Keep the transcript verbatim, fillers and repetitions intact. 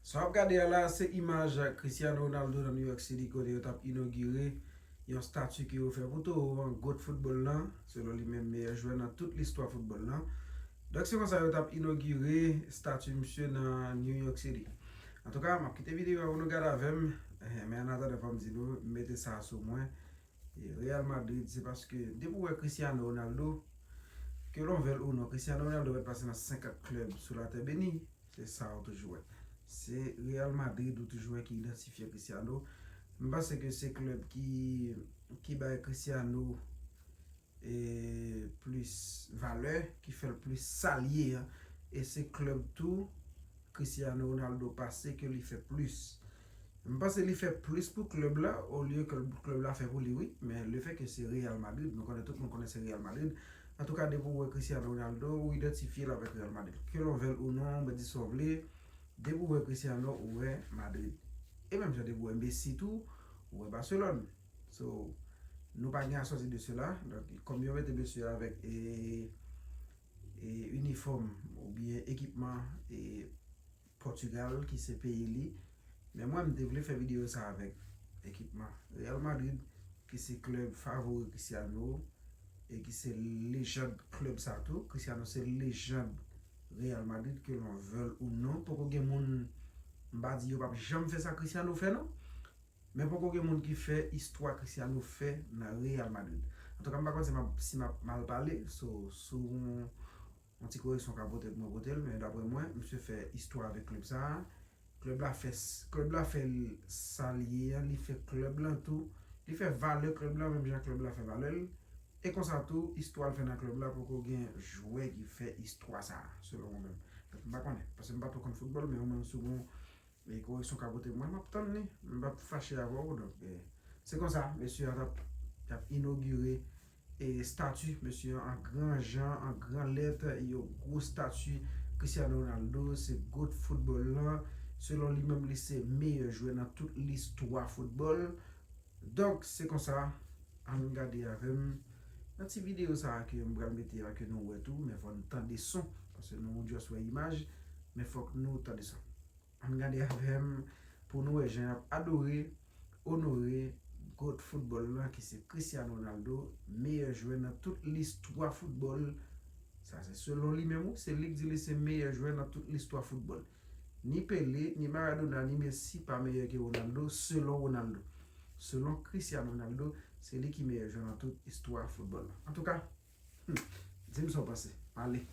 Sa w ap gade a la, se imaj Cristiano Ronaldo nan New York City, kote yo t ap inogire yon stati ke yo fè pou towo an, GOAT foutbòl lan, selon li menm, meyè jwè nan tout listwa foutbòl lan. Donk, se konsa yo t ap inogire stati misye nan New York City. Antouka, m ap kite videyo a pou nou gade avè m, eh, men an atandan, fò m di nou, m mete sa sou mwen. E Real Madrid, se paske depi w wè Cristiano Ronaldo, ke l on vle l ou non, Cristiano Ronaldo mèt pase nan senkant klèb sou latè beni, se sa w toujou wè. Se Real Madrid ou toujou wè ki idantifye Cristiano. M panse ke se klèb ki, ki bay Cristiano, e, plis valè, ki fè l plis sa l ye an. E se klèb tou Cristiano Ronaldo pase ke li fè plis. M panse li fè plis pou klèb la, olye ke klèb la fè pou li, wi. Men lefètke se Real Madrid, nou konnen, tout moun konnen se Real Madrid. Antouka, depi w wè Cristiano Ronaldo, ou idantifye l avèk Real Madrid. Ke l on vle l ou non, mwen di sa w vle, depi w wè Cristiano, ou wè Madrid. E menm jan depi w wè Messi tou, ou wè Barcelone. So, nou pa gen a sòti de sela. Donk, kòm yo mete mesye avèk, e, e, inifòm oubyen ekipman, e, Pòtigal, ki se peyi li. Men mwen, m te vle fè videyo sa avèk ekipman Real Madrid, ki se klèb favori Cristiano, e ki se lejann klèb sa tou. Cristiano se lejann Real Madrid, ke l on vle l ou non. Poko gen moun, m pa di yo p ap janm fè sa Cristiano fè non. Men poko gen moun ki fè istwa Cristiano fè nan Real Madrid. Antouka, m pa konn si m ap, si m ap mal pale, so, sou yon, yon ti koreksyon ka pote pou mwen pote l, men daprè mwen, misye fè istwa avèk klèb sa a. Klèb la fè, klèb la fè l sa l ye an, li fè klèb lan tou, li fè valè klèb la, menm jan klèb la fè valè l. E konsa tou, istwa l fè nan klèb la, poko gen jwè ki fè istwa sa a, selon mwen menm. Donk, m pa konnen, paske m pa twò konn foutbòl, men omwen si w gon e koreksyon ka pote pou mwen, m ap tann li. M p ap fache avè w. Donk, e, se konsa, mesye a t ap, t ap inogire, e, stati mesye an, an gran jan, an gran lèt, yon gwo stati Cristiano Ronaldo, se GOAT foutbòl lan. Selon li menm, li se meyè jwè nan tout listwa foutbòl. Donk, se konsa, ann gade avè m nan ti videyo sa a ke m pral mete a, ke nou wè tou, men fò n tande son, paske nou just wè imaj, men fòk nou tande son. Ann gade avè m pou nou wè jan y ap adore, onore GOAT foutbòl lan, ki se Cristiano Ronaldo, meyè jwè nan tout listwa foutbòl. Sa se selon li menm, wi, se li k di li se meyè jwè nan tout listwa foutbòl. Ni Pele, ni Maradona, ni Messi pa meyè ke Ronaldo, selon Ronaldo. Selon Cristiano Ronaldo, se li ki meyè jwè nan tout istwa foutbòl lan. Antouka, hmm, di m sa w panse. Ale.